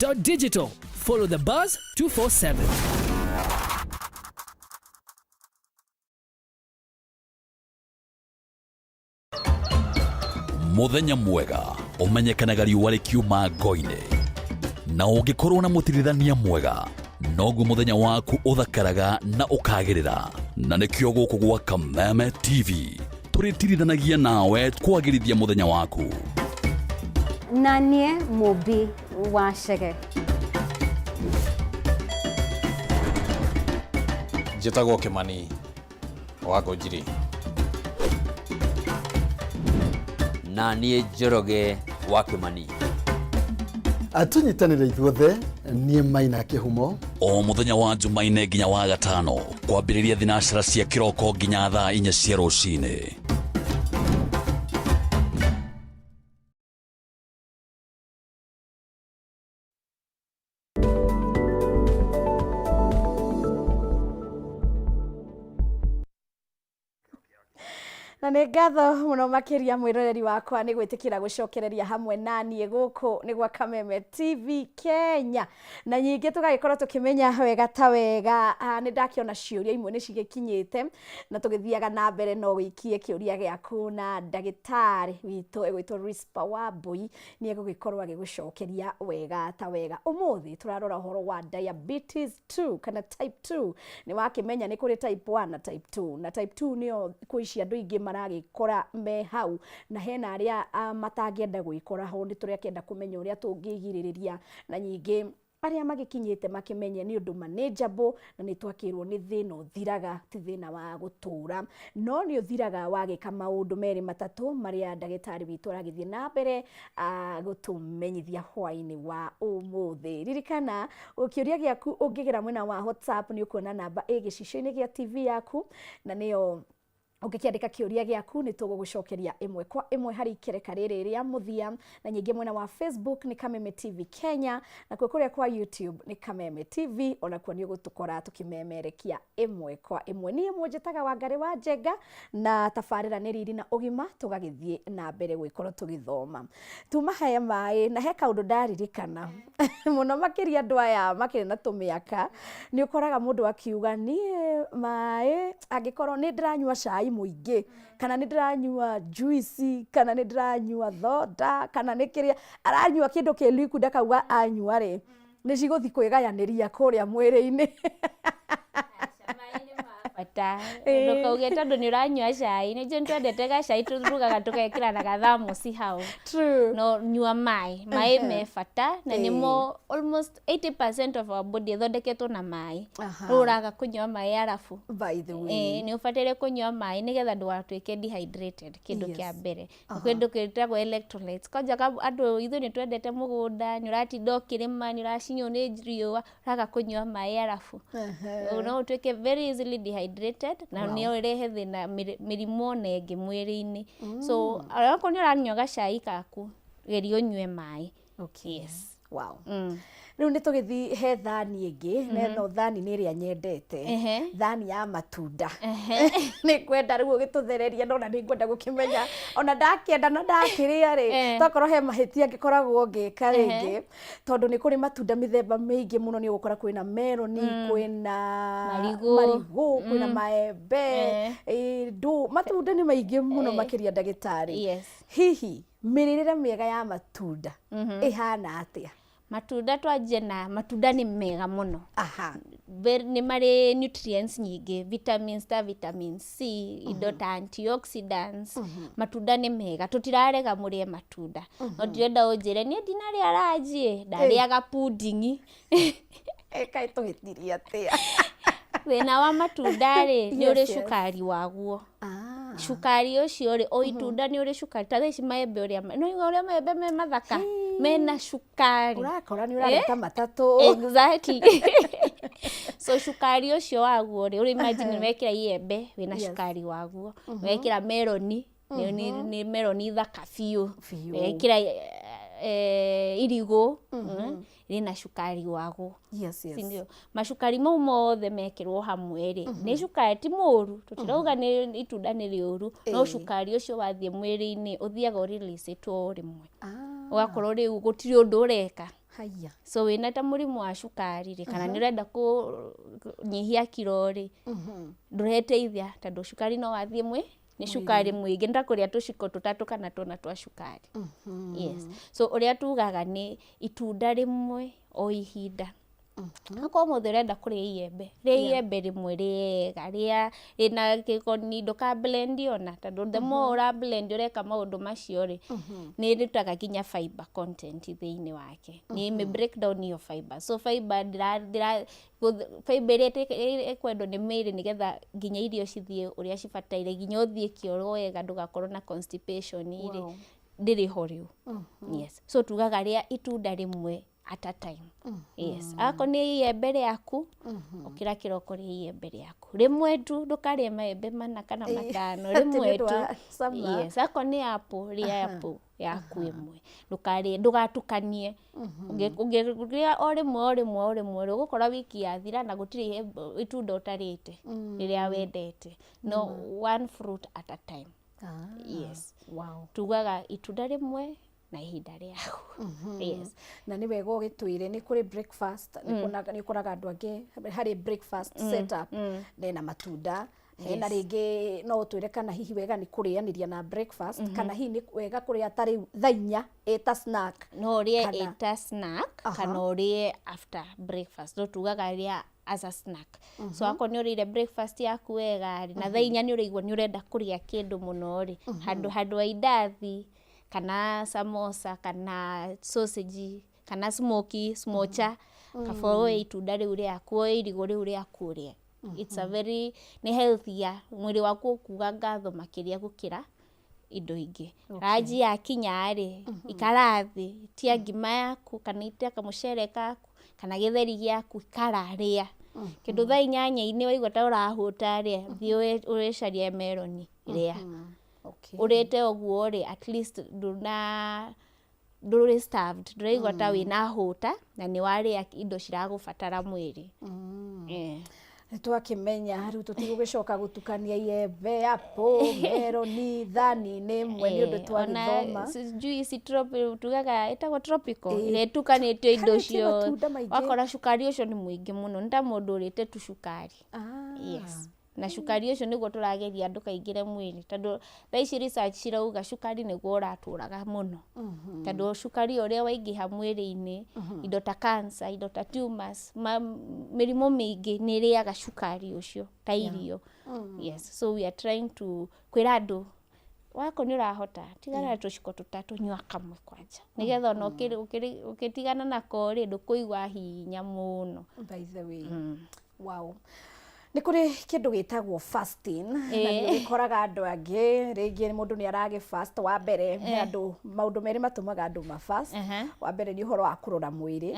Digital. Follow the Buzz 247. Muthenya mwega ũmenyekanaga riũa rĩkiuma ngo-inĩ, na ũngĩkorwo na mũtirithania mwega noguo mũthenya waku ũthakaraga na ũkagĩrĩra. Na nĩkĩo gũkũ gwa Kameme TV tũrĩtirithanagia nawe kwagĩrithia mũthenya waku. Na niĩ Mũmbi wa Chege. Njĩtagwo Kĩmani wa Ngũnjiri. Na niĩ Njoroge wa Kĩmani. Tũnyitanĩre ithuothe, niĩ Maina Kĩhumo. O mũthenya wa Jumaine nginya wa Gatano, kwambĩrĩria thinacara cia kĩroko nginya thaa 4 cia rũcinĩ. Na nĩ ngatho mũno makĩria mwĩroreri wakwa nĩ gwĩtĩkĩra gũcokereria hamwe na niĩ gũkũ nĩ gwa Kameme TV Kenya. Na nyingĩ tũgagĩkorwo tũkĩmenya wega ta wega. Nĩ ndakĩona ciũria imwe nĩ cigĩkinyĩte, na tũgĩthiaga na mbere no wĩikie kĩũria gĩaku na ndagĩtarĩ witũ ĩgwĩtwo Risper Wambui nĩ egũgĩkorwo agĩgũcokeria wega ta wega. Ũmũthĩ tũrarora ũhoro wa diabetes 2 kana type 2. Nĩ wakĩmenya nĩ kũrĩ type 1 na type 2, na type 2 nĩyo kwĩ ici andũ aingĩ maragĩkora me hau, na hena arĩa matangĩenda gwĩkora ho. Nĩ tũrakĩenda kũmenya ũrĩa tũngĩgirĩrĩria, na nyingĩ arĩa magĩkinyĩte makĩmenye nĩ ũndũ manageable, na nĩ twakĩrwo nĩ thĩna ũthiraga, ti thĩna wa gũtũra, no nĩ ũthiraga wagĩka maũndũ merĩ matatũ marĩa ndagĩtarĩ witũ aragĩthiĩ na mbere gũtũmenyithia hwaĩ-inĩ wa ũmũthĩ. Ririkana kĩũria gĩaku ũngĩgera mwena wa WhatsApp nĩ ũkuona namba ĩ gĩcicio-inĩ gĩa TV yaku, na nĩyo ũngĩkĩandĩka kĩũria gĩaku nĩ tũgũgũcokeria ĩmwe kwa ĩmwe harĩ ikereka rĩrĩ rĩa mũthia. Na nyingĩ mwena wa Facebook nĩ Kameme TV Kenya, nakuo kũrĩa kwa YouTube nĩ Kameme TV, onakuo nĩ ũgũtũkora tũkĩmemerekia ĩmwe kwa ĩmwe. Niĩ mũnjĩtaga Wangarĩ wa Njenga, na tabarĩra nĩ Riri na Ũgima. Tũgagĩthiĩ na mbere gũgĩkorwo tũgĩthoma. Tuma he maĩ, na he kaũndũ ndaririkana mũno makĩria andũ aya makĩrĩ na tũmĩaka, nĩ ũkoraga mũndũ akiuga niĩ maĩ angĩkorwo nĩ ndĩranyua cai mũingĩ, kana nĩ ndĩranyua juice, kana nĩ ndĩranyua thoda, kana nĩ kĩrĩa aranyua kĩndũ kĩ liquid, akauga anyua rĩ nĩ cigũthiĩ kwĩgayanĩria kũrĩa mwĩrĩ-inĩ. Bata ndũkauge tondũ nĩ ũranyua cai. Nĩ njũĩ nĩtwendete gacai, tũrugaga tũgekĩra na gathamuci hau. True. No nyua maĩ. Maĩ me bata na nĩmo almost 80% of our body ĩthondeketwo na maĩ. Rĩu ũraga kũnyua maĩ arabu. By the way. Nĩ ũbataire kũnyua maĩ nĩgetha ndũgatuĩke dehydrated, kĩndũ kĩa mbere. Kĩndũ gĩtagwo electrolytes. Kwanja andũ ithuĩ nĩ twendete mũgũnda, nĩ ũratinda ũkĩrĩma, nĩ ũracinwo nĩ riũa, ũraga kũnyua maĩ arabu. No ũtuĩke very easily dehydrated na no ĩrehe thĩna, mĩrimũ ona ĩngĩ mwĩrĩ-inĩ. So onakorwo nĩ ũranyua gacai gaku, geria ũnyue maĩ. Okay. Yes. Wow. Rĩu nĩ tũgĩthiĩ he thani ĩngĩ, na ĩno thani nĩ ĩrĩa nyendete, thani ya matunda. Nĩ ngwenda rĩu ũgĩtũthereria, no na nĩ ngwenda gũkĩmenya ona ndakĩenda na ndakĩrĩa rĩ, tokorwo he mahĩtia ngĩkoragwo ngĩka rĩngĩ, tondũ nĩ kũrĩ matunda mĩthemba mĩingĩ mũno. Nĩ ũgũkora kwĩna meroni, kwĩna marigũ, marigũ, kwĩna maembe, ndũ, matunda nĩ maingĩ mũno makĩria ndagĩtarĩ. Yes. Hihi mĩrĩre mĩega ya matunda ĩhana atĩa? Matunda, twanjie na matunda nĩ mega mũno. Nĩ marĩ nutrients nyingĩ, vitamins ta vitamin C, indo ta antioxidants. Matunda nĩ mega, tũtirarega mũrĩe matunda. No ndirenda ũnjĩre niĩ ndinarĩa ranji, ndarĩaga pudding. Kaĩ tũhĩtirie atĩa? Thĩna wa matunda rĩ, nĩ ũrĩ cukari waguo. Cukari ũcio rĩ, o itunda nĩ ũrĩ cukari. Ta thaa ici maembe, ũrĩa no ũrĩa maembe me mathaka, mena cukari. Ũrakora nĩ ũrareta matatũ. Exactly. So cukari ũcio waguo rĩ, ũrĩ imagine wekĩra iembe wĩna cukari waguo, wekĩra meroni nĩ meroni thaka biũ, Biũ. wekĩra irigũ rĩna cukari waguo. Sindio? Macukari mau mothe mekĩrwo hamwe rĩ, nĩ cukari ti mũru, tũtirauga nĩ itunda nĩ rĩũru, no cukari ũcio wathiĩ mwĩrĩ-inĩ ũthiaga ũrelease-ĩtwo o rĩmwe. Ũgakorwo rĩu gũtirĩ ũndũ ũreka. Haya. So wĩna ta mũrimũ wa cukari rĩ, kana nĩ ũrenda kũnyihia kiro rĩ, ndũreteithia tondũ cukari no wathiĩ mwĩ nĩ cukari mũingĩ, nĩ ta kũrĩa tũciko tũtatũ kana tũna twa cukari. Yes, so ũrĩa tugaga nĩ itunda rĩmwe o ihinda. Akorwo ũmũthĩ ũrenda kũrĩa iembe, rĩa iembe rĩmwe rĩega rĩa rĩna gĩkoni, ndũka blend ona, tondũ the more ũra blend ũreka maũndũ macio rĩ, nĩ ĩrutaga nginya fiber content thĩinĩ wake, nĩ ĩmĩ break down iyo fiber. So fiber ndĩra ndĩra fiber ĩrĩa ĩkwendwo nĩ mĩĩrĩ nĩgetha nginya irio cithiĩ ũrĩa cibataire, nginya ũthiĩ kĩoro wega, ndũgakorwo na constipation rĩ, ndĩrĩ ho rĩu. Yes, so tugaga rĩa itunda rĩmwe at a time. Yes, akorwo nĩ iembe rĩaku, ũkĩra kĩroko, rĩa iembe rĩaku rĩmwe tu, ndũkarĩe maembe mana kana matano. Atĩ nĩ Rĩmwe ũndũ tu. wa cama. Yes, akorwo nĩ apple, rĩa apple yaku ĩmwe, ndũkarĩe, ndũgatukanie. Ũngĩrĩa o rĩmwe o rĩmwe o rĩmwe rĩ, ũgũkora wiki yathira na gũtirĩ itunda ũtarĩte rĩrĩa wendete. No one fruit at a time. Yes. Tugaga itunda rĩmwe na ihinda rĩaku. Yes. Na nĩ wega ũgĩtwĩre nĩ kũrĩ breakfast, nĩ ũkoraga andũ angĩ harĩ breakfast setup hena matunda, hena rĩngĩ. No ũtwĩre kana hihi wega nĩ kũrĩanĩria na breakfast, kana hihi nĩ wega kũrĩa ta rĩu thaa 4 ĩta snack? No ũrĩe ĩta snack kana ũrĩe after breakfast, no tugaga rĩa as a snack. So akorwo nĩ ũrĩire breakfast yaku wega rĩ, na thaa 4 nĩ ũraigua nĩ ũrenda kũrĩa kĩndũ mũno rĩ, handũ ha indathi kana samosa kana sausage kana smoky smocha, kaba woe itunda rĩu rĩaku, woe irigũ rĩu rĩaku ũrĩe. It's a very nĩ healthier, mwĩrĩ waku ũkuga ngatho makĩria gũkĩra indo ingĩ. Ranji yakinya rĩ, ikara thĩ, tia ngima yaku kana itia kamũcere gaku kana gĩtheri gĩaku, ikara rĩa kĩndũ. Thaa 8-inĩ waigua ta ũrahũta rĩ, thiĩ ũrĩcarie meroni, rĩa. Ũrĩte ũguo rĩ, at least ndũrĩ starved, ndũraigua ta wĩna hũta na nĩ warĩa indo ciragũbatara mwĩrĩ. Nĩ twakĩmenya rĩu tũtigũgĩcoka gũtukania iembe, apple, meroni thani-inĩ ĩmwe, nĩ ũndũ twagĩthoma. Juice tugaga ĩtagwo tropical, ĩrĩa ĩtukanĩtio indo Ĩtukanĩtio ciothe. Matunda maingĩ. Wakora cukari ũcio nĩ mũingĩ mũno, nĩ ta mũndũ ũrĩte tu cukari. Yes, na cukari ũcio nĩguo tũrageria ndũkaingĩre mwĩrĩ, tondũ thaa ici research cirauga cukari nĩguo ũratũraga mũno, tondũ cukari ũrĩa waingĩha mwĩrĩ-inĩ, indo ta cancer, indo ta tumors, mĩrimũ mĩingĩ nĩ ĩrĩaga cukari ũcio ta irio. Yes, so we are trying to kwĩra andũ, wako nĩ ũrahota tigana na tũciko tũtatũ, nyua kamwe kwanja, nĩgetha ona ũkĩtigana nako rĩ, ndũkũigua hinya mũno. By the way, wow, nĩ kũrĩ kĩndũ gĩtagwo fasting, na nĩ ũgĩkoraga andũ angĩ rĩngĩ mũndũ nĩ aragĩ fast. Wa mbere, he andũ maũndũ merĩ matũmaga andũ ma fast. Wa mbere nĩ ũhoro wa kũrora mwĩrĩ,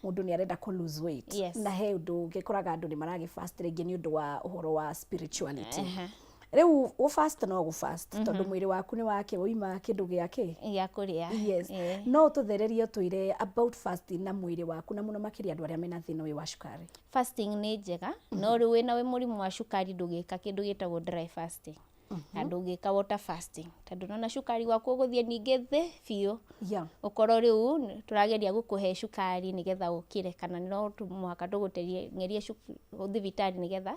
mũndũ nĩ arenda kũ lose weight. Na he ũndũ ũngĩkoraga andũ nĩ maragĩ fast rĩngĩ nĩ ũndũ wa ũhoro wa spirituality. Rĩu gũ fast no gũ fast tondũ mwĩrĩ waku nĩ wake waima kĩndũ gĩake gĩa kũrĩa. Yes. No ũtũthererie, ũtwĩre about fasting na mwĩrĩ waku, na mũno makĩria andũ arĩa mena thĩna ũyũ wa cukari. Fasting nĩ njega, no rĩu wĩna wĩ mũrimũ wa cukari, ndũgĩka kĩndũ gĩtagwo dry fasting na ndũngĩka water fasting, tondũ nona cukari waku ũgũthiĩ ningĩ thĩ biũ. Ũkorwo rĩu tũrageria gũkũhe cukari nĩgetha ũkĩre, kana no mũhaka tũgũteng'erie thibitarĩ nĩgetha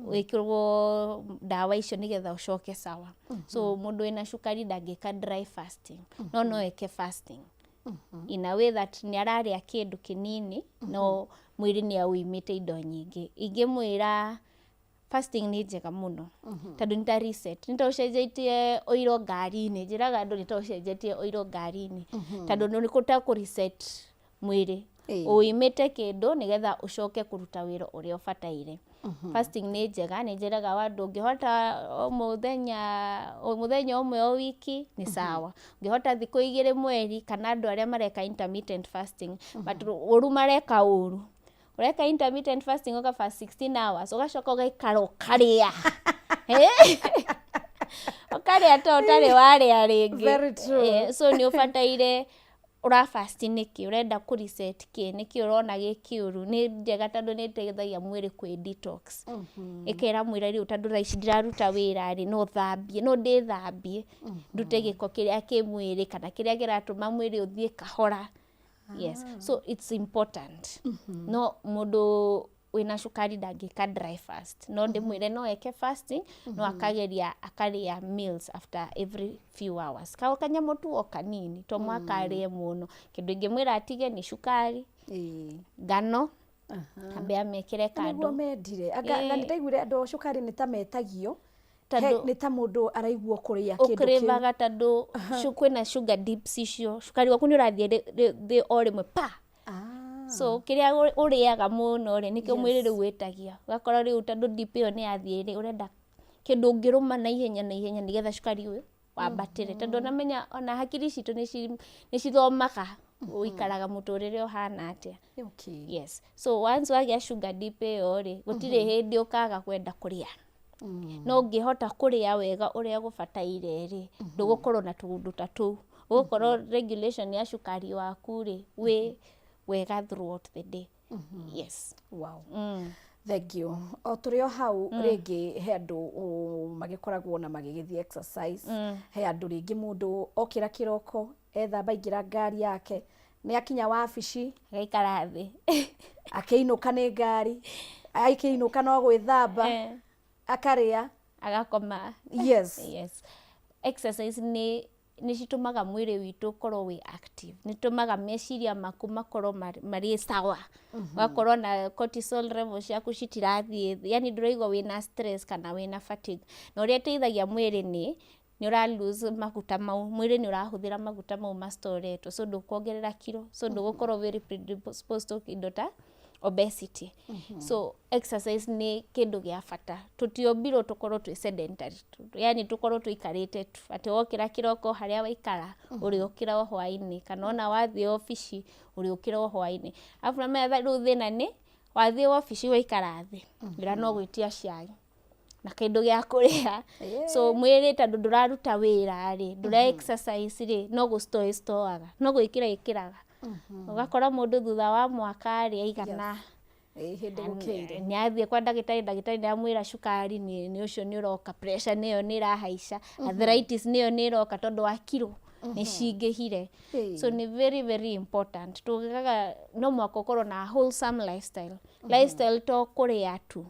wĩkĩrwo ndawa icio nĩgetha ũcoke sawa. So mũndũ wĩna cukari ndangĩka dry fasting, no no eke fasting in a way that nĩ ararĩa kĩndũ kĩnini, no mwĩrĩ nĩ aũimĩte indo nyingĩ. Ingĩmwĩra fasting nĩ njega mũno tondũ nĩ ta reset, nĩ ta ũcenjetie ũiro ngari-inĩ. Njĩraga andũ nĩ ta ũcenjetie ũiro ngari-inĩ, tondũ nĩ ta kũ reset mwĩrĩ, ũimĩte kĩndũ nĩgetha ũcoke kũruta wĩra ũrĩa ũbataire. Fasting nĩ njega, nĩ njĩraga andũ ũngĩhota o mũthenya, o mũthenya ũmwe o wiki nĩ sawa, ũngĩhota thikũ 2 mweri, kana andũ arĩa mareka intermittent fasting. But ũru mareka, ũru ũreka intermittent fasting, ũga fast 16 hours, ũgacoka ũgaikara ũkarĩa. Ũkarĩa ta ũtarĩ warĩa rĩngĩ. Very true. So nĩ ũbataire ũrafast nĩkĩ, ũrenda kũ reset kĩ, nĩkĩ ũrona gĩ kĩũru. Nĩ njega tondũ nĩ ĩteithagia mwĩrĩ kwĩ detox, ĩkera mwĩrĩ rĩu tondũ thaa ici ndiraruta wĩra rĩ, no thambie, no ndĩthambie, ndute gĩko kĩrĩa kĩ mwĩrĩ kana kĩrĩa kĩratũma mwĩrĩ ũthiĩ kahora. Yes, so it's important. No mũndũ wĩna cukari ndangĩka dry fast, no ndĩmwĩre no eke fasting, no akageria akarĩa meals after every few hours, kao kanyamũ tu o kanini, to mũhaka arĩe mũno. Kĩndũ ingĩmwĩra atige nĩ cukari, ngano, ambe amĩkĩre Nĩguo kando. mendire. Anga na nĩndaiguire andũ cukari nĩ ta metagio. Nĩ ta mũndũ araigua kũrĩa kĩndũ kĩu. Ũkĩrĩvaga tondũ kwĩna sugar dips icio, cukari waku nĩ ũrathiĩ thĩ o rĩmwe pa. So kĩrĩa ũrĩaga mũno rĩ, nĩkĩo mwĩrĩ rĩu wĩtagia, ũgakora rĩu tondũ dip ĩyo nĩ yathiĩ rĩ, ũrenda kĩndũ ũngĩrũma na ihenya na ihenya nĩgetha cukari ũyũ wambatĩre, tondũ onamenya ona hakiri citũ nĩ cithomaga ũikaraga mũtũrĩre ũhana atĩa. Yes, so once wagĩa sugar dip ĩyo rĩ, gũtirĩ hĩndĩ ũkaga kwenda kũrĩa. No ũngĩhota kũrĩa wega ũrĩa gũbataire rĩ, ndũgũkorwo na tũũndũ ta tũu, ũgũkorwo regulation ya cukari waku rĩ wĩ wega throughout the day. Yes. Wow. Thank you. O tũrĩ o hau rĩngĩ, he andũ magĩkoragwo na magĩgĩthiĩ exercise. He andũ rĩngĩ mũndũ okĩra kĩroko, ethamba, aingĩra ngari yake, nĩ akinya wabici, agaikara thĩ. Akĩinũka nĩ ngari, akĩinũka no gwĩthamba, akarĩa. Agakoma. Yes, exercise nĩ citũmaga mwĩrĩ witũ ũkorwo wĩ active, nĩ tũmaga meciria maku makorwo marĩ sawa, ũgakorwo na cortisol level ciaku citirathiĩ thĩ, yani ndũraigua wĩna stress kana wĩna fatigue. Na ũrĩa ĩteithagia mwĩrĩ nĩ ũra lose maguta mau, mwĩrĩ nĩ ũrahũthĩra maguta mau mastoretwo, so ndũkuongerera kiro, so ndũgũkorwo very predisposed to indo ta obesity. So exercise nĩ kĩndũ gĩa bata. Tũtiombirwo tũkorwo twĩ sedentary, yani tũkorwo tũikarĩte tu, atĩ wokĩra kĩroko harĩa waikara ũrĩũkĩra o hwaĩ-inĩ, kana ona wathiĩ obici ũrĩũkĩra o hwaĩ-inĩ. Arabu namenya rĩu thĩna nĩ wathiĩ obici waikara thĩ, wĩra no gwĩtia cai na kĩndũ gĩa kũrĩa. So mwĩrĩ tondũ ndũraruta wĩra rĩ, ndũra exercise rĩ, no gũ store ĩstoaga, no gwĩkĩra ĩkĩraga, ũgakora mũndũ thutha wa mwaka rĩ aigana. Ĩ, hĩndĩ gũkĩire. Nĩ athiĩ kwa ndagĩtarĩ, ndagĩtarĩ nĩ amwĩra cukari nĩ ũcio nĩ ũroka, pressure nĩyo nĩ ĩrahaica, arthritis nĩyo nĩ ĩroka tondũ wa kiro nĩ cingĩhire. So nĩ very very important, tugaga no mũhaka ũkorwo na wholesome lifestyle. Lifestyle to kũrĩa tu,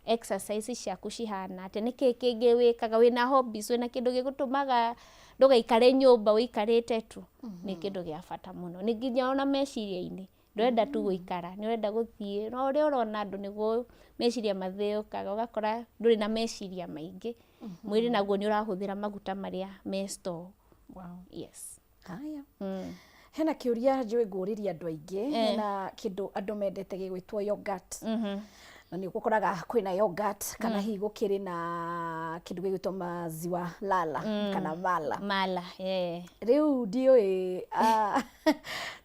exercise ciaku cihana atĩa, nĩkĩ kĩngĩ wĩkaga, wĩna hobbies, wĩna kĩndũ gĩgũtũmaga ndũgaikare nyũmba ũikarĩte tu, nĩ kĩndũ gĩa bata mũno. Nĩ nginya ona meciria-inĩ, ndũrenda tu gũikara, nĩ ũrenda gũthiĩ no ũrĩa ũrona andũ nĩguo meciria mathĩũkaga, ũgakora ndũrĩ na meciria maingĩ, mwĩrĩ naguo nĩ ũrahũthĩra maguta marĩa me store. Yes. Haya. Hena kĩũria njũĩ ngũrĩria andũ aingĩ. Hena kĩndũ andũ mendete gĩgwĩtwo yogurt. Na nĩ ũkoraga kwĩna yogurt, kana hihi gũkĩrĩ na kĩndũ gĩgwĩtwo maziwa lala kana mala. Mala, yeah. Rĩu ndiũĩ,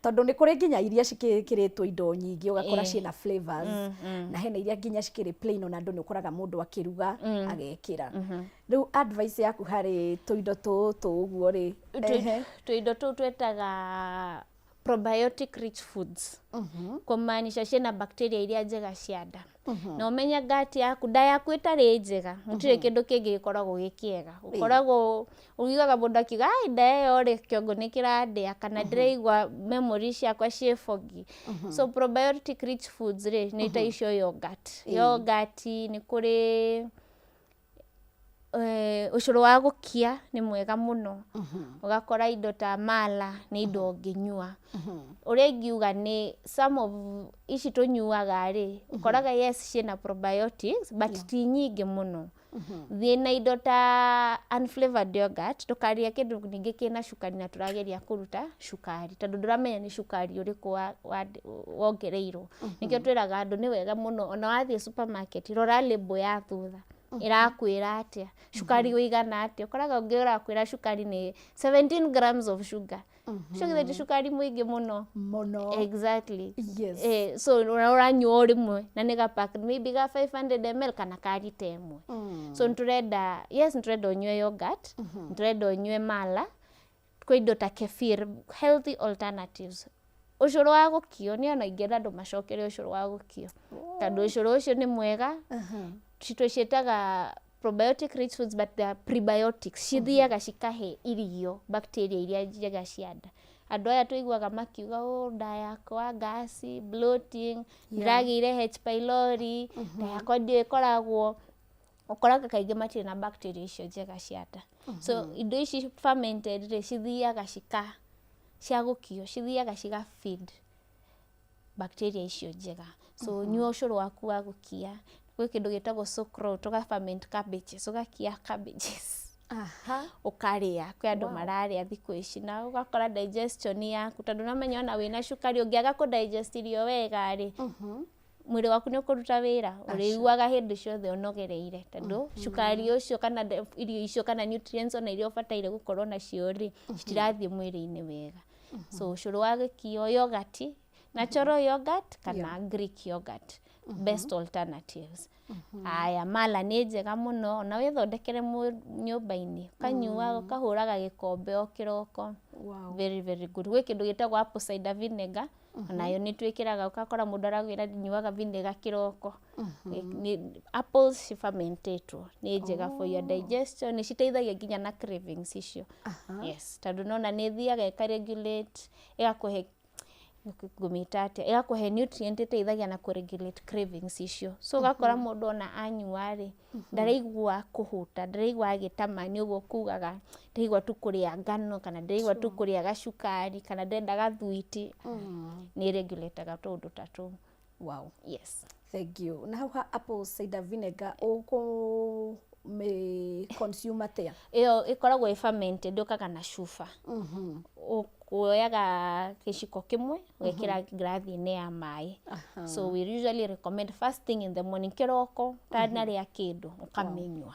tondũ nĩ kũrĩ nginya iria cikĩrĩtwo indo nyingĩ, ũgakora ciĩna flavors, na hena iria nginya cikĩrĩ plain, ona andũ nĩ ũkoraga mũndũ akĩruga agekĩra. Rĩu advice yaku harĩ tũindo tũtũ ũguo rĩ? Ehe. Tũindo tũu twetaga probiotic rich foods, kũmaanisha ciĩna bacteria iria njega cia nda. Na ũmenye gut yaku, nda yaku ĩtarĩ njega, gũtirĩ kĩndũ kĩngĩ gĩkoragwo gĩ kĩega. Ũkoragwo ũiguaga mũndũ akiuga, "Ai, nda ĩyo rĩ, kĩongo nĩ kĩrandĩa," kana, "Ndĩraigua memory ciakwa ciĩ foggy." So probiotic rich foods rĩ, nĩ ta icio yogurt. Yogurt nĩ kũrĩ ũcũrũ wa gũkia, nĩ mwega mũno. Ũgakora indo ta mala nĩ indo ũngĩnyua. Ũrĩa ingiuga nĩ some of ici tũnyuaga rĩ, ũkoraga yes, ciĩna probiotics, but ti nyingĩ mũno. Thiĩ na indo ta unflavored yogurt, ndũkarĩe kĩndũ ningĩ kĩna cukari, na tũrageria kũruta cukari, tondũ ndũramenya nĩ cukari ũrĩkũ wongereirwo. Nĩkĩo twĩraga andũ nĩ wega mũno ona wathiĩ supermarket, rora label ya thutha ĩrakwĩra atĩa, cukari ũigana atĩa. Ũkoraga ũngĩ ũrakwĩra cukari nĩ 17 grams of sugar. Ũcio githĩ ti cukari mũingĩ mũno? Mũno. Exactly. Yes. So ũranyua o rĩmwe na nĩ gapack maybe ga 500 ml kana ka rita ĩmwe. So nĩtũrenda, yes, nĩtũrenda ũnyue yogurt, nĩtũrenda ũnyue mala, kwĩ indo ta kefir, healthy alternatives. Ũcũrũ wa gũkio, niĩ ona ingĩenda andũ macokere ũcũrũ wa gũkio, tondũ ũcũrũ ũcio nĩ mwega. Tũciĩtaga probiotic rich foods, but they are prebiotics, cithiaga cikahe irio bacteria iria njega cia nda. Andũ aya tũiguaga makiuga, "Oh, nda yakwa, gas, bloating, ndĩragĩire H pylori, nda yakwa ndiũĩ ĩkoragwo." Ũkoraga kaingĩ matirĩ na bacteria icio njega cia nda. So indo ici fermented rĩ, cithiaga cika cia gũkio, cithiaga ciga feed bacteria icio njega. So nyua ũcũrũ waku wa gũkia. Gwĩ kĩndũ gĩtagwo sauerkraut, ũga ferment cabbages, ũgakia cabbages, ũkarĩa. Kwĩ andũ mararĩa thikũ ici, na ũgakora digestion yaku, tondũ namenya ona wĩna cukari, ũngĩaga kũ digest irio wega rĩ, mwĩrĩ waku nĩ ũkũruta wĩra, ũrĩiguaga hĩndĩ ciothe ũnogereire, tondũ cukari ũcio kana irio icio kana nutrients ona iria ũbataire gũkorwo nacio rĩ, citirathiĩ mwĩrĩ-inĩ wega. So ũcũrũ wa gĩkio, yogurt, natural yogurt kana Greek yogurt, best alternatives. Aya, mala nĩ njega mũno, ona wĩthondekere nyũmba-inĩ, ũkanyua, ũkahũraga gĩkombe o kĩroko. Very, very good. Gwĩ kĩndũ gĩtagwo apple cider vinegar, onayo nĩ twĩkĩraga. Ũgakora mũndũ aragwĩra, "Nyuaga vinegar kĩroko." Apples cifermentetwo nĩ njega for your digestion, nĩ citeithagia nginya na cravings icio. Yes, tondũ nona nĩ ĩthiaga ĩkaregulate, ĩgakũhe, ngũmĩta atĩa, ĩgakũhe nutrient ĩteithagia na kũregulate cravings icio. So ũgakora mũndũ ona anyua rĩ, ndaraigua kũhũta, ndaraigua agĩtamani ũguo, kugaga, "Ndĩraigua tu kũrĩa ngano," kana, "Ndĩraigua tu kũrĩa gacukari," kana, "Ndĩrenda gathwiti." Nĩ regulataga tũũndũ ta tũu. Yes. Thank you. Na hau ha apple cider vinegar, ũkũ consume atĩa? Ĩyo ĩkoragwo ĩ fermented, yũkaga na cuba. Ũkuoyaga gĩciko kĩmwe, ũgekĩra ngirathi-inĩ ya maĩ. So we usually recommend first thing in the morning, kĩroko, ũtanarĩa kĩndũ, ũkamĩnyua.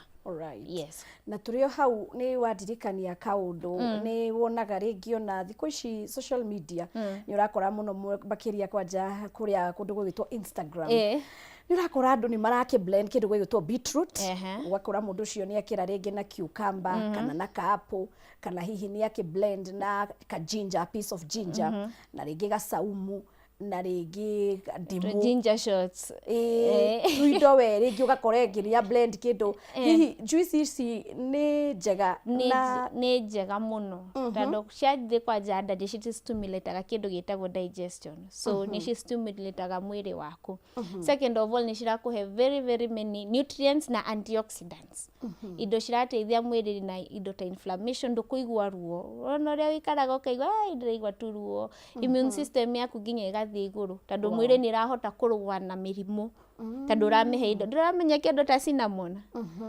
Yes. Na tũrĩ o hau, nĩ wandirikania kaũndũ. Nĩ wonaga rĩngĩ ona thikũ ici social media nĩ ũrakora mũno makĩria kwanja kũrĩa kũndũ gũgĩtwo Instagram, nĩ ũrakora andũ nĩ marakĩ blend kĩndũ gĩgwĩtwo beetroot. Ũgakora mũndũ ũcio nĩ akĩra rĩngĩ na cucumber kana na ka apple, kana hihi nĩ akĩ blend na ka ginger, a piece of ginger, na rĩngĩ gacaumu, na rĩngĩ ndimũ. Ginger shots. Ĩĩ, tuindo we rĩngĩ ũgakora ĩngĩ nĩ ya blend kĩndũ. Hihi juice ici nĩ njega? Nĩ Na nĩ njega mũno, tondũ ciathiĩ kwanja nda nĩ cistimulataga kĩndũ gĩtagwo digestion, so nĩ cistimulataga mwĩrĩ waku. Second of all, nĩ cirakũhe very, very many nutrients na antioxidants, indo cirateithia mwĩrĩ na indo ta inflammation. Ndũkũigua ruo, ona ũrĩa wĩikaraga ũkaigua, "Ai, ndĩraigua tu ruo." Immune system yaku nginya ĩgathiĩ igũrũ, tondũ mwĩrĩ nĩ ĩrahota kũrũa na mĩrimũ, tondũ ũramĩhe indo. Ndũramenya kĩndũ ta cinnamon,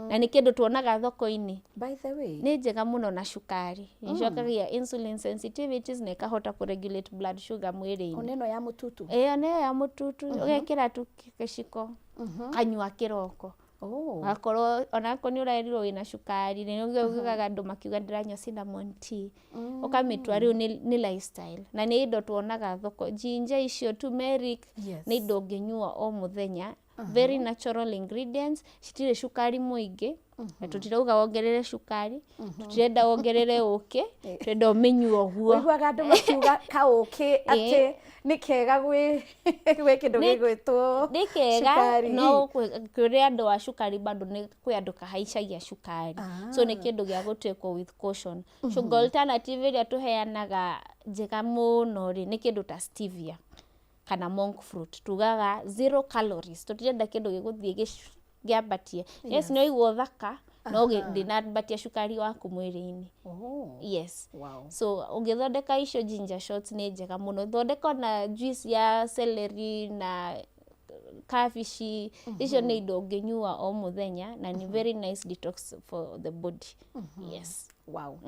na nĩ kĩndũ tuonaga thoko-inĩ? By the way, Nĩ njega mũno na cukari, nĩcokagia insulin sensitivities na ĩkahota kũregulate blood sugar mwĩrĩ-inĩ. Ona ĩno ya mũtutu? Ĩyo nĩyo ya mũtutu, ũgekĩra tu gĩciko, kanyua kĩroko. Wakorwo onakorwo nĩ ũrerirwo wĩna cukari, nĩ ugaga andũ makiuga, "Ndĩranyua cinnamon tea," ũkamĩtua rĩu nĩ lifestyle. Na nĩ indo tuonaga thoko, ginger icio, turmeric, nĩ indo ũngĩnyua o mũthenya, very natural ingredients, citirĩ cukari mũingĩ. Na tũtirauga wongerere cukari, tũtirenda wongerere ũkĩ, tũrenda ũmĩnyue ũguo. Ũiguaga andũ makiuga kaũkĩ atĩ nĩ kega gwĩ kĩndũ gĩgwĩtwo Nĩ kega cukari. No kũrĩ andũ a cukari bado, nĩ kwĩ andũ kahaicagia cukari, so nĩ kĩndũ gĩa gũtĩkwo with caution. Sugar alternative ĩrĩa tũheanaga njega mũno rĩ, nĩ kĩndũ ta stevia kana monk fruit. Tugaga zero calories, tũtirenda kĩndũ gĩgũthiĩ kĩambatie. Yes, nĩ ũigua ũthaka, no ndĩnambatia cukari waku mwĩrĩ-inĩ. Yes. So ũngĩthondeka icio ginger shots, nĩ njega mũno. Thondeka ona juice ya celery na kabici, icio nĩ indo ũngĩnyua o mũthenya, na nĩ very nice detox for the body. Yes. Wow.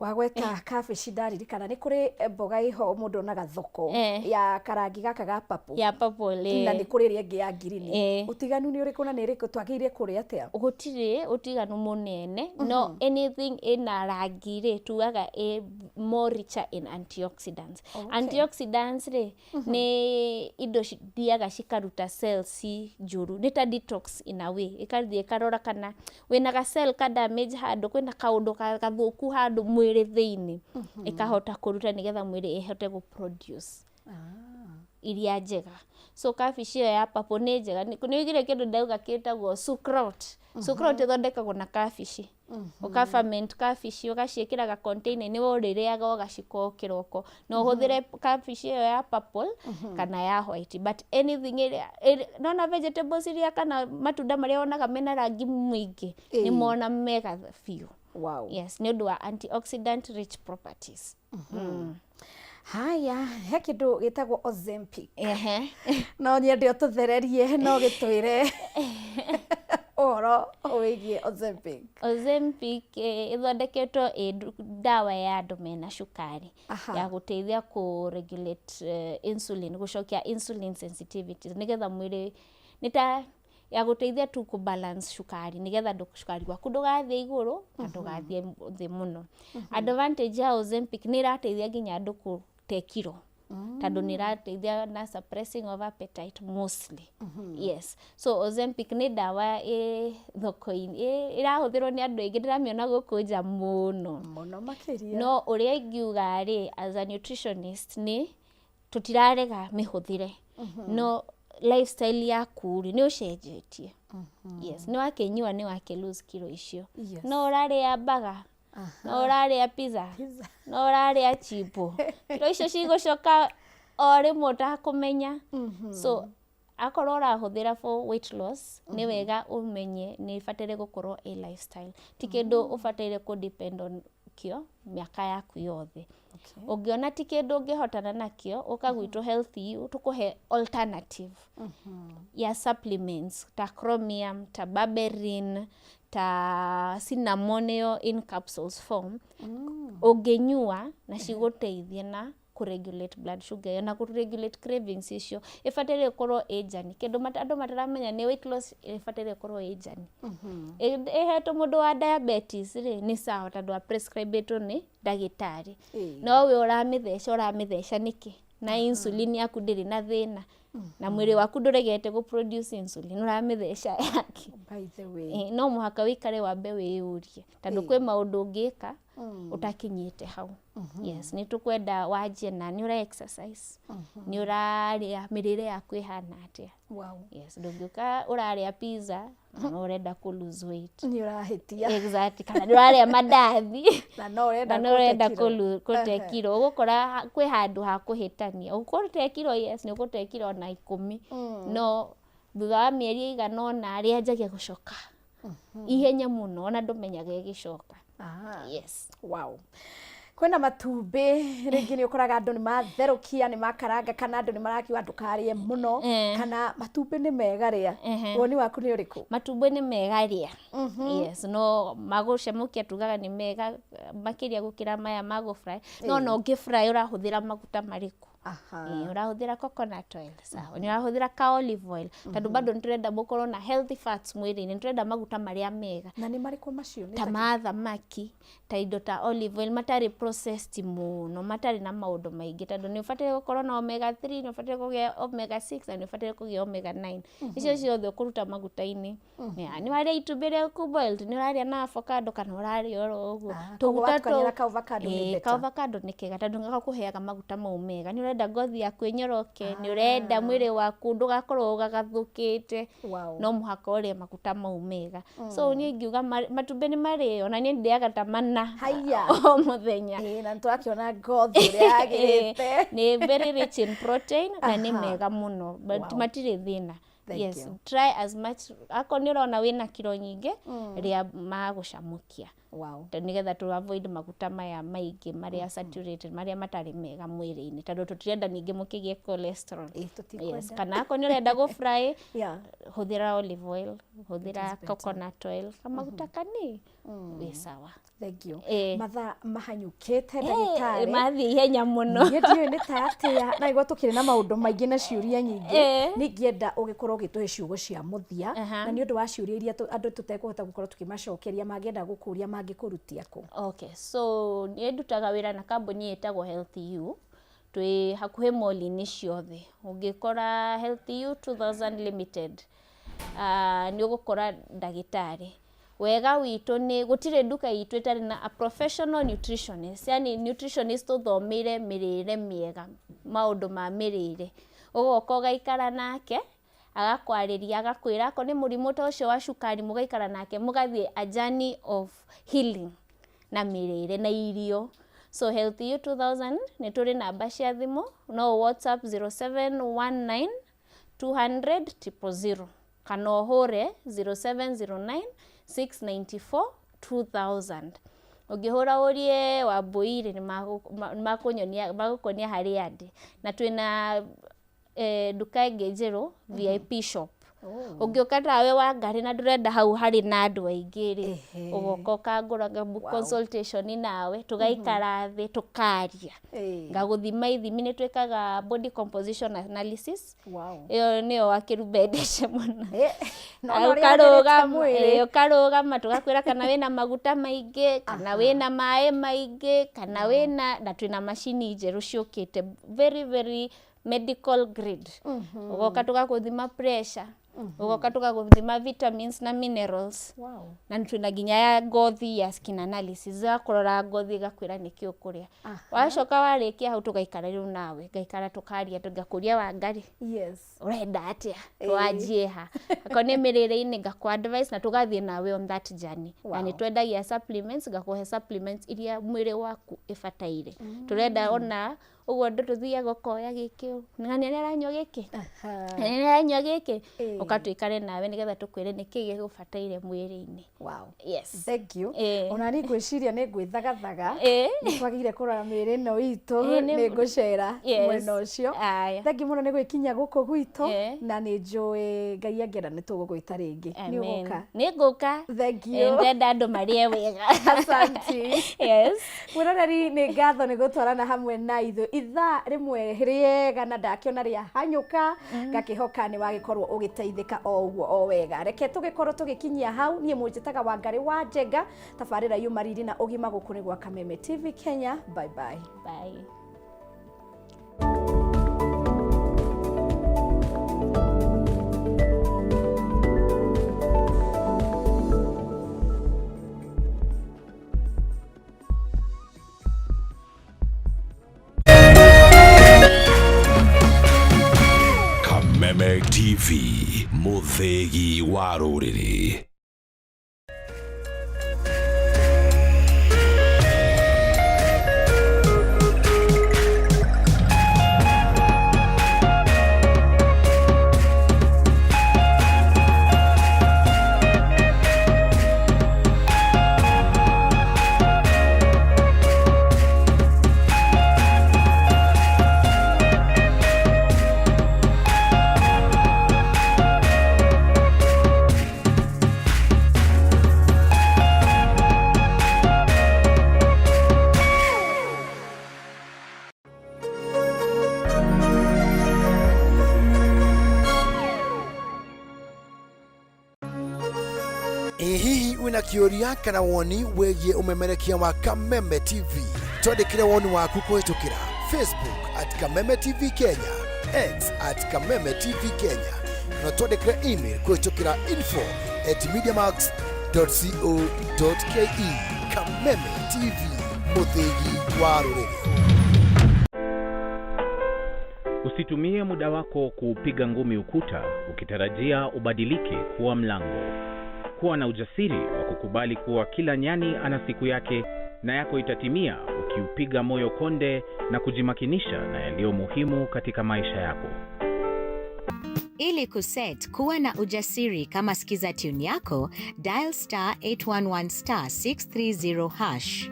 Wagweta kabici, ndaririkana nĩ kũrĩ mboga ĩho mũndũ onaga thoko ya karangi gaka ga purple. Ya purple. Na nĩ kũrĩ ĩrĩa ĩngĩ ya ngirini. Ũtiganu nĩ ũrĩkũ, na nĩ ĩrĩkũ twagĩrĩire kũrĩa atĩa? Gũtirĩ ũtiganu mũnene, no anything ĩna rangi rĩ, tugaga ĩ more richer in antioxidants. Antioxidants rĩ, nĩ indo cithiaga cikaruta cells ci njũru, nĩ ta detox in a way. Ĩkathiĩ ĩkarora kana wĩna ga cell ka damage handũ, kwĩna kaũndũ gathũku handũ mwĩrĩ thĩinĩ, ĩkahota kũruta nĩgetha mwĩrĩ ĩhote gũ produce. Iria njega. So kabici ĩyo ya purple nĩ njega. Nĩ ũigire kĩndũ ndauga kĩtagwo sucrot. Sucrot ĩthondekagwo na kabici. Ũka ferment kabici, ũgaciĩkĩra ga container-inĩ, we ũrĩrĩaga ũgacika o kĩroko. No ũhũthĩre kabici ĩyo ya purple kana ya white, but anything ĩrĩa nona vegetables iria kana matunda marĩa wonaga mena rangi mũingĩ, nĩ mona mega biũ. Yes, nĩ ũndũ wa antioxidant rich properties. Haya, he kĩndũ gĩtagwo Ozempic. No nyende ũtũthererie, no gĩtwĩre ũhoro wĩgiĩ Ozempic. Ozempic ĩthondeketwo ĩ ndawa ya andũ mena cukari, ya gũteithia kũ regulate insulin, gũcokia insulin sensitivity, nĩgetha mwĩrĩ, nĩ ta ya gũteithia tu kũ balance cukari, nĩgetha cukari waku ndũgathiĩ igũrũ na ndũgathiĩ thĩ mũno. Advantage ya Ozempic, nĩ ĩrateithia nginya andũ kũte kiro, tondũ nĩ ĩrateithia na suppressing of appetite mostly. Yes, so Ozempic nĩ ndawa ĩ thoko-inĩ, ĩrahũthĩrwo nĩ andũ aingĩ, ndĩramĩona gũkũ nja mũno. Mũno makĩria. No ũrĩa ingiuga rĩ, as a nutritionist, nĩ tũtirarega mĩhũthĩre, no lifestyle yaku rĩ, nĩ ũcenjetie. Yes, nĩ wakĩnyua, nĩ wakĩ lose kiro icio, no ũrarĩa burger, no ũrarĩa pizza, no ũrarĩa chipo, kiro icio cigũcoka o rĩmwe ũtakũmenya. So akorwo ũrahũthĩra for weight loss, nĩ wega ũmenye nĩ ĩbataire gũkorwo ĩ lifestyle, ti kĩndũ ũbataire kũ depend on kĩo mĩaka yaku yothe. Ũngĩona ti kĩndũ ũngĩhotana nakĩo, ũka gwitũ Health You, tũkũhe alternative ya supplements ta chromium, ta berberine, ta cinnamon, ĩyo in capsules form, ũngĩnyua na cigũteithie na kũregulate blood sugar ĩyo na kũregulate cravings icio. Ĩbataire gũkorwo ĩ journey. Kĩndũ andũ mataramenya nĩ weight loss ĩbataire gũkorwo ĩ journey. Ĩhetwo mũndũ wa diabetes rĩ, nĩ sawa, tondũ a prescribe-ĩtwo nĩ ndagĩtarĩ. No we ũramĩtheca, ũramĩtheca nĩkĩ na insulin yaku ndĩrĩ na thĩna, na mwĩrĩ waku ndũregete gũ produce insulin, ũramĩtheca yake? By the way. No mũhaka wĩikare wambe wĩyũrie, tondũ kwĩ maũndũ ũngĩka ũtakinyĩte hau. Yes, nĩ tũkwenda wanjie na nĩ ũra exercise, nĩ ũrarĩa, mĩrĩre yaku ĩhana atĩa. Yes, ndũngĩũka ũrarĩa pizza na no ũrenda kũ lose weight. Nĩ ũrahĩtia. Exactly, kana nĩ ũrarĩa mandathi na no ũrenda na no ũrenda kũte kiro. Kũte kiro, ũgũkora kwĩ handũ ha kũhĩtania. Ũgũte kiro, yes, nĩ ũgũte kiro na 10, no thutha wa mĩeri ĩigana ũna rĩanjagia gũcoka ihenya mũno, ona ndũmenyaga ĩgĩcoka. Yes. Wow. Kwĩna matumbĩ, rĩngĩ nĩ ũkoraga andũ nĩ matherũkia, nĩ makaranga, kana andũ nĩ marakiuga ndũkarĩe mũno, kana matumbĩ nĩ mega rĩa. Woni waku nĩ ũrĩkũ? Matumbĩ nĩ mega rĩa, yes, no magũcemũkia tugaga nĩ mega makĩria gũkĩra maya magũ fry. No ona ũngĩ fry, ũrahũthĩra maguta marĩkũ? Ũrahũthĩra coconut oil, sawa, nĩ ũrahũthĩra ka olive oil, tondũ bado nĩ tũrenda mũkorwo na healthy fats mwĩrĩ-inĩ, nĩ tũrenda maguta marĩa mega. Na nĩ marĩkũ macio? Nĩ ta ma thamaki, ta indo ta olive oil, matarĩ processed mũno, matarĩ na maũndũ maingĩ, tondũ nĩ ũbataire gũkorwo na omega 3, nĩ ũbataire kũgĩa omega 6, na nĩ ũbataire kũgĩa omega 9. Icio ciothe ũkũruta maguta-inĩ. Yeah, nĩ warĩa itumbĩ rĩaku boiled, nĩ ũrarĩa na avocado, kana ũrarĩa oro ũguo? Ah, koguo watukania na ka avocado nĩ better. Ka avocado nĩ kega, tondũ gakũheaga maguta mau mega. Nĩ ũrenda ngothi yaku ĩnyoroke, nĩ ũrenda mwĩrĩ waku ndũgakorwo ũgagathũkĩte, no mũhaka ũrĩe maguta mau mega. So niĩ ingiuga matumbĩ nĩ marĩo, na niĩ ndĩaga ta 4 Haiya. o mũthenya. Ĩĩ, na nĩ tũrakĩona ngothi ũrĩa yagĩrĩte. Nĩ very rich in protein na nĩ mega mũno, but matirĩ thĩna. Thank Yes, you. try as much. Akorwo nĩ ũrona wĩna kiro nyingĩ, rĩa magũcamũkia, tondũ nĩgetha tũ avoid maguta maya maingĩ marĩa saturated, marĩa matarĩ mega mwĩrĩ-inĩ, tondũ tũtirenda ningĩ mũkĩgĩe cholesterol. Ĩĩ, tũtikwenda. Yes, kana akorwo nĩ ũrenda gũ fry, hũthĩra olive oil, hũthĩra better. coconut oil, kamaguta kani wĩ sawa. Thank you. Mathaa mahanyũkĩte, ndagĩtarĩ. Mathiĩ ihenya mũno. Niĩ ndiũĩ nĩ ta atĩa, na igua tũkĩrĩ na maũndũ maingĩ na ciũria nyingĩ. Nĩ ingĩenda ũgĩkorwo ũgĩtũhe ciugo cia mũthia, na nĩ ũndũ wa ciũria iria andũ tũtekũhota gũkorwo tũkĩmacokeria, mangĩenda gũkũria mangĩkũrutia kũ? Okay, so niĩ ndutaga wĩra na kambuni ĩtagwo Health U. Twĩ hakuhĩ mall-inĩ ciothe. Ũngĩkora Health U 2000 Limited, nĩ ũgũkora ndagĩtarĩ. Wega witũ nĩ gũtirĩ nduka itũ ĩtarĩ na a professional nutritionist, yani nutritionist ũthomeire mĩrĩre mĩega, maũndũ ma mĩrĩre. Ũgoka ũgaikara nake, agakwarĩria, agakwĩra akorwo nĩ mũrimũ ta ũcio wa cukari, mũgaikara nake mũgathiĩ a journey of healing na mĩrĩre na irio. So Health You 2000, nĩ tũrĩ namba cia thimũ, no WhatsApp 0719 200 000 kana ũhũre 0709 694 2000. Ũngĩhũra ũrie Wambũi rĩ, nĩ makũnyonia, magũkuonia harĩa ndĩ. Na twĩna nduka ĩngĩ njerũ, VIP shop. Ũngĩũka tawe wa ngari na ndũrenda hau harĩ na andũ aingĩ rĩ, ũgoka ũkangũra, ngabook consultation nawe, tũgaikara thĩ tũkaria, ngagũthima ithimi. Nĩ twĩkaga body composition analysis. Ĩyo nĩyo wakĩrubendece mũno. No na ũrĩa wagĩrĩte mwĩrĩ. Ũkarũgama tũgakwĩra kana wĩna maguta maingĩ, kana wĩna maĩ maingĩ, kana wĩna, na twĩna macini njerũ ciũkĩte, very very medical grade. Ũgoka tũgakũthima pressure, ũgoka tũgakũthima vitamins na minerals. Na twĩna nginya ya ngothi, ya skin analysis, ya kũrora ngothi ĩgakwĩra nĩkĩ ũkũrĩa. Wacoka warĩkia hau, tũgaikara rĩu nawe, ngaikara tũkaria, ngakũria Wangari, ũrenda atĩa, twanjie ha? Akorwo nĩ mĩrĩre-inĩ, ngakũ advice na tũgathiĩ nawe on that journey. Na nĩ twendagia supplements, ngakũhe supplements iria mwĩrĩ waku ĩbataire. Tũrenda ona ũguo andũ tũthiaga ũkoya gĩkĩ, ng'ania nĩ aranyua gĩkĩ, ng'ania nĩ aranyua gĩkĩ. Ũka tũikare nawe nĩgetha tũkwĩre nĩkĩ gĩgũbataire mwĩrĩ-inĩ. Yes. Thank you. Ona niĩ ngwĩciria nĩ ngwĩthagathaga. Nĩ twagĩrĩire kũrora mĩĩrĩ ĩno itũ. Nĩ ngũcera mwena ũcio. Aya. Thank you mũno nĩ gwĩkinyia gũkũ gwitũ, na nĩ njũĩ Ngai angĩenda nĩ tũgũgwĩta rĩngĩ. Nĩ Amen. ũgũka? Nĩ ngũka. Thank you. Ndenda andũ marĩe wega. Asante. Yes. Mwĩroreri, nĩ ngatho nĩ gũtwarana hamwe na ithuĩ ithaa rĩmwe rĩega, na ndakĩona rĩa hanyũka, ngakĩhoka nĩ wagĩkorwo ũgĩteithĩka o ũguo o wega. Reke tũgĩkorwo tũgĩkinyia hau. Niĩ mũnjĩtaga Wangarĩ wa Njenga, tabarĩra yuma riri na ũgima, gũkũ nĩ gwa Kameme TV Kenya. Bye bye. Bye. Kameme TV, mũthĩgi wa rũrĩrĩ. Ĩ hihi wĩna kĩũria kana woni wĩgiĩ ũmemerekia wa Kameme TV? Twandĩkĩre woni waku kũhĩtũkĩra Facebook @KamemeTV Kenya, X @KamemeTV Kenya, kana twandĩkĩre email kũhĩtũkĩra info@mediamax.co.ke. Kameme TV, mũthĩgi wa rũrĩrĩ. Usitumie muda wako kuupiga ngumi ukuta ukitarajia ubadilike kuwa mlango. Kuwa na ujasiri wa kukubali kuwa kila nyani ana siku yake, na yako itatimia ukiupiga moyo konde na kujimakinisha na yaliyo muhimu katika maisha yako. Ili kuset kuwa na ujasiri kama skiza tune yako, dial *811*630#.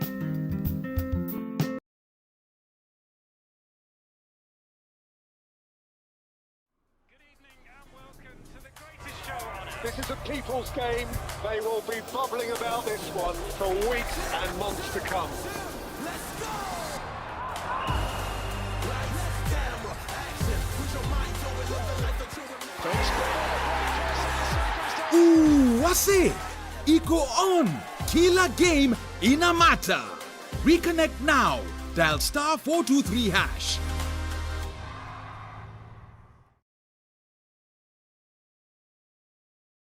This is a people's game. They will be bubbling about this one for weeks and months to come. Ooh, wase iko on. Kila game ina matter. Reconnect now. Dial *423#.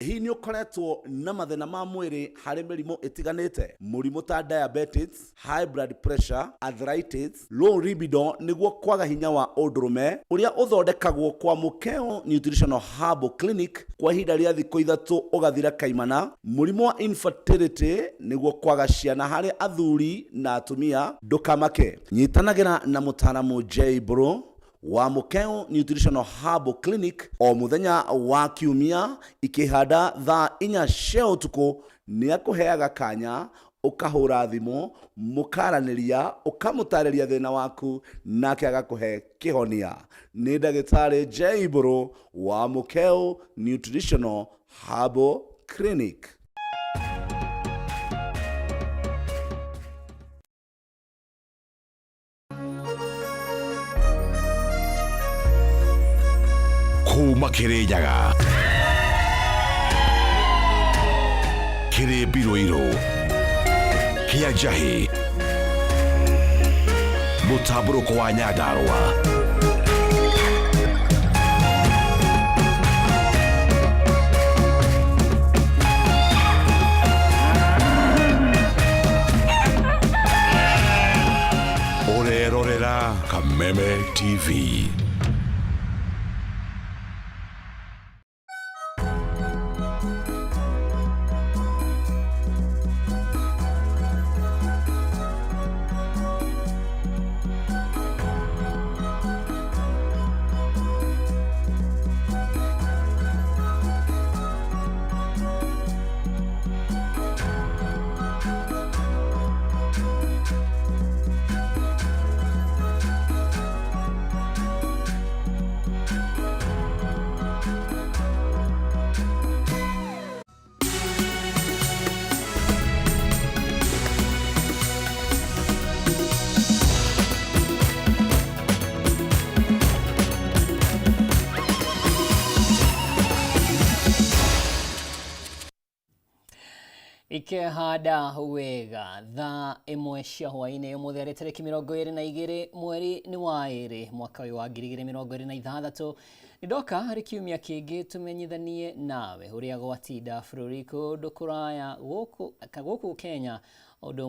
Hii Hihi nĩ ũkoretwo na mathĩna ma mwĩrĩ harĩ mĩrimũ ĩtiganĩte, mũrimũ ta diabetes, high blood pressure, arthritis, low libido, nĩguo kwaga hinya wa ũndũrũme ũrĩa ũthondekagwo kwa Mũkeo Nutritional Herbal Clinic kwa ihinda rĩa thikũ 3 ũgathira kaimana, mũrimũ wa infertility, nĩguo kwaga ciana harĩ athuri na atumia, ndũkamake, nyitanagĩra na mũtaaramu J Bro wa Mũkeo Nutritional Herbal Clinic o mũthenya wa kiumia ikĩhanda thaa 4 cia ũtukũ. Nĩ akũheaga kanya ũkahũra thimũ, mũkaranĩria, ũkamũtarĩria thĩna waku, nake agakũhe kĩhonia. Nĩ ndagĩtarĩ J Bro wa Mũkeo Nutritional Herbal Clinic. Kuma Kirinyaga kĩrĩ mbirũirũ kĩa njahĩ mũtambũrũko wa Nyandarũa. Ũrerorera Kameme TV. Ikehanda wega thaa 1 cia hwaĩ-inĩ ũmũthĩ arĩ tarĩki 22 mweri nĩ wa 2 mwaka ũyũ wa 2026. Nĩndoka harĩ kiumia kĩngĩ tũmenyithanie nawe ũrĩa gwatinda bũrũri kũndũ kũraya gũkũ Kenya ũndũ.